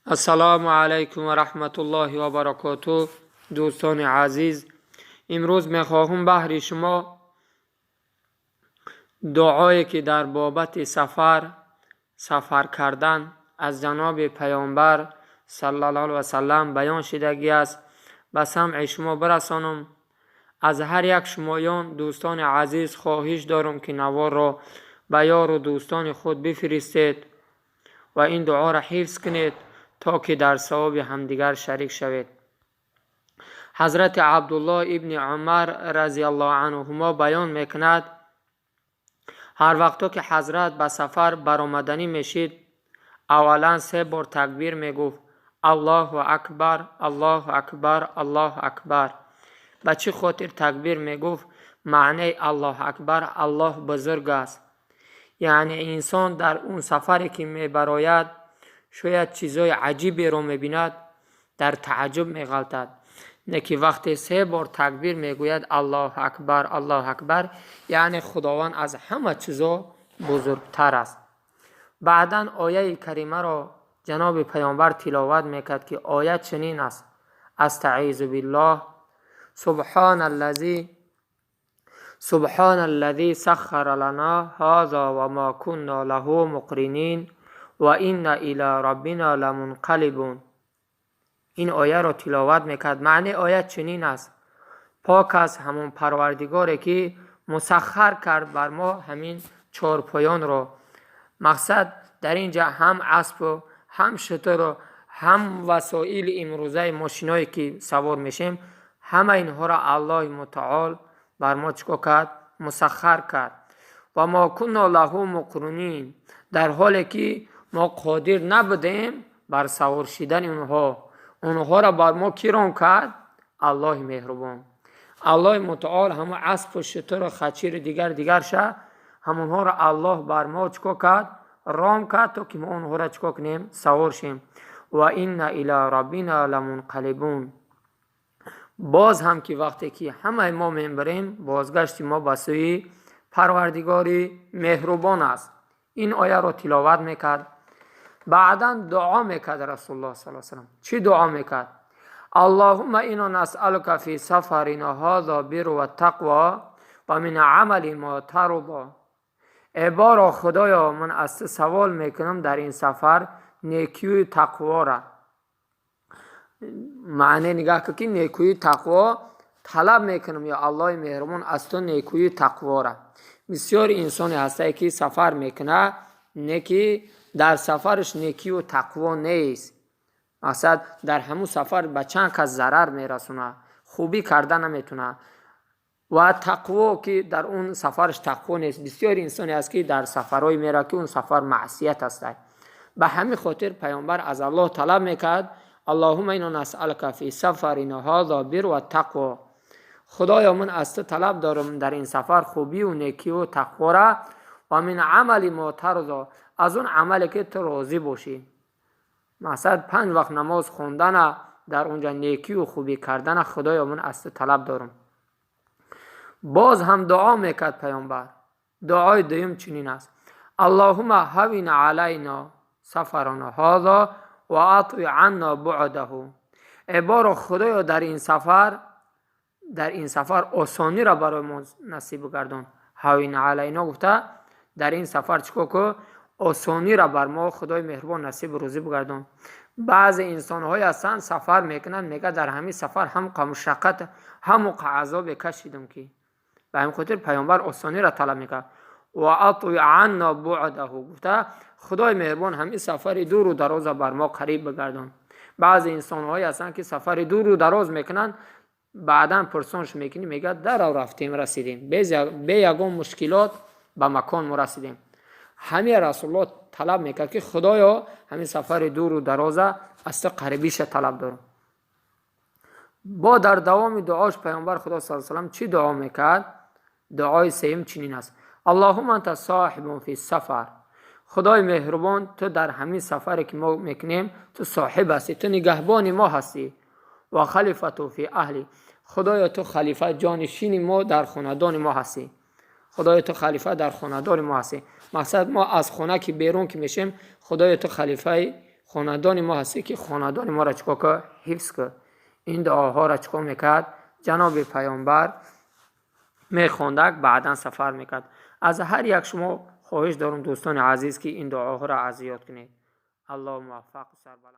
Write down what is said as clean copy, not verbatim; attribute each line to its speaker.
Speaker 1: Ассалому алайкум ва раҳматуллоҳи ва баракоту. Дӯстони азиз, имрӯз мехоҳам баҳри шумо дуое, ки дар бобати сафар кардан аз ҷаноби Паёмбар саллаллоҳу алайҳи васаллам баён шидагӣ аст, ба самъи шумо бирасонам. Аз ҳар як шумоён, дӯстони азиз, хоҳиш дорам, ки наворро ба ёру дӯстони худ бифиристед ва ин дуоро ҳифз кунед, то ки дар савоби ҳамдигар шарик шавед. Ҳазрати Абдуллоҳ ибни Умар разияллоҳу анҳумо баён мекунад: ҳар вақто ки ҳазрат ба сафар баромаданӣ мешид, аввалан се бор такбир мегуфт: Аллоҳу акбар, Аллоҳу акбар, Аллоҳу акбар. Ба чӣ хотир такбир мегуфт? Маънаи Аллоҳу акбар — Аллоҳ бузург аст. Яъне инсон дар он сафаре ки мебарояд, шояд чизҳои аҷиберо мебинад, дар тааҷҷуб меғалтад. Не ки вақте се бор такбир мегӯяд, Аллоҳу акбар, Аллоҳу акбар, яъне Худованд аз ҳама чизо бузургтар аст. Баъдан ояи каримаро ҷаноби Паёмбар тиловат мекард, ки оя чунин аст: Астаъизу биллоҳ, субҳана аллази саххара лана ҳаза ва ма кунна лаҳу муқринин ва инна ила роббина ламунқалибун. Ин ояро тиловат мекард. Маънии оя чунин аст: пок аст ҳамон Парвардигоре, ки мусаххар кард бар мо ҳамин чорпоёнро. Мақсад дар ин ҷа ҳам аспу, ҳам шутуру, ҳам васоили имрӯзаи мошиное ки савор мешем, ҳама инҳоро Аллоҳи Мутаол бар мо чӣ кор кард? Мусаххар кард. Ва мо кунна лаҳу муқринин, дар ҳоле ки мо қодир набудем бар савор шидани онҳо. Онҳоро бар мо кӣ рон кард? Аллоҳи меҳрубон, Аллоҳи Мутаол. Ҳамон аспу шутуру хачиру дигар дигарша, ҳамонҳоро Аллоҳ бар мо чӣ кор кард? Ром кард, то ки мо онҳоро чӣ кор кунем? Савор шем. Ва инна ила роббина ламунқалибун. Боз ҳам ки вақте ки ҳамаи мо мебарем, бозгашти мо ба сӯи Парвардигори меҳрубон аст. Ин ояро тиловат мекард. Баъдан дуо мекард Расулуллоҳ са салам. Чӣ дуо мекард? Аллоҳумма инна насъалука фи сафарина ҳаза бирра ва тақво ва мин амали мо тарзо. Э боро Худоё, ман аз ту савол мекунам дар ин сафар некию тақвора. Маъне нигаҳ кун, ки некӯю тақво талаб мекунам, ё Аллоҳи меҳрубон, аз ту некӯю тақвора. Бисёри инсоне ҳастае, ки сафар мекунад, не ки дар сафараш некию тақво нест. Мақсад, дар ҳамун сафар ба чанд кас зарар мерасонад, хубӣ карда наметавонад ва тақво ки дар он сафараш тақво нест. Бисёри инсоне ҳаст, ки дар сафарҳое меравад, ки он сафар маъсият ҳастад. Ба ҳамин хотир Паёмбар аз Аллоҳ талаб мекард: Аллоҳумма инна насъалука фи сафарина ҳаза бирра ва тақво. Худоё, ман аз ту талаб дорам дар ин сафар хубию некию тақвора. Ва мин амали мо тарзо, аз он амале ки ту розӣ бошӣ. Мақсад, панҷ вақт намоз хондана, дар онҷа некию хубӣ кардана, Худоё, ман аз ту талаб дорам. Боз ҳам дуо мекард Паёмбар. Дуои дуюм чунин аст: Аллоҳумма ҳаввин алайно сафарана ҳаза ва атви анна буъдаҳу. Э боро Худоё, дар ин сафар осониро барои мо насиб гардон. Ҳаввин алайно гуфта, дар ин сафар чӣ кор ку? Осониро бар мо Худои меҳрубон насибу рӯзӣ бигардон. Баъзе инсонҳое ҳастанд, сафар мекунанд, мегӯяд: дар ҳамин сафар ҳамқа мушаққат, ҳамуқа азобе кашидам ки. Ба ҳамин хотир Паёмбар осониро талаб мекард. Ва атви анна буъдаҳу гуфта, Худои меҳрубон, ҳамин сафари дуру дароза бар мо қариб бигардон. Баъзе инсонҳое ҳастанд, ки сафари дуру дароз мекунанд, баъдан пурсонш мекунӣ, мегӯяд: дарав рафтем, расидем, бе ягон мушкилот ба макон мо расидем. Ҳамин Расулуллоҳ талаб мекард, ки Худоё, ҳамин сафари дуру дароза аз ту қарибиша талаб дорам. Бо дар давоми дуош Паёмбар Худо са салам чӣ дуо мекард? Дуои сеюм чунин аст: Аллоҳумма анта соҳибун фи сафар. Худои меҳрубон, ту дар ҳамин сафаре ки мо мекунем, ту соҳиб ҳастӣ, ту нигаҳбони мо ҳастӣ. Ва халифату фи аҳли. Худоё, ту халифа, ҷонишини мо дар хонадони мо ҳастӣ. Худоё, ту халифа дар хонадони мо ҳастӣ. Мақсад, мо аз хона ки берун ки мешем, Худоё, ту халифаи Хонадони мо ҳастӣ, ки хонадони моро чикор кун? Ҳифз кун. Ин дуоҳоро чикор мекард? Ҷаноби паёмбар мехондак, баъдан сафар мекард. Аз ҳар як шумо хоҳиш дорам, дӯстони азиз, ки ин дуоҳоро аз ёд кунед. Аллоҳ муваффақу сарбаланд.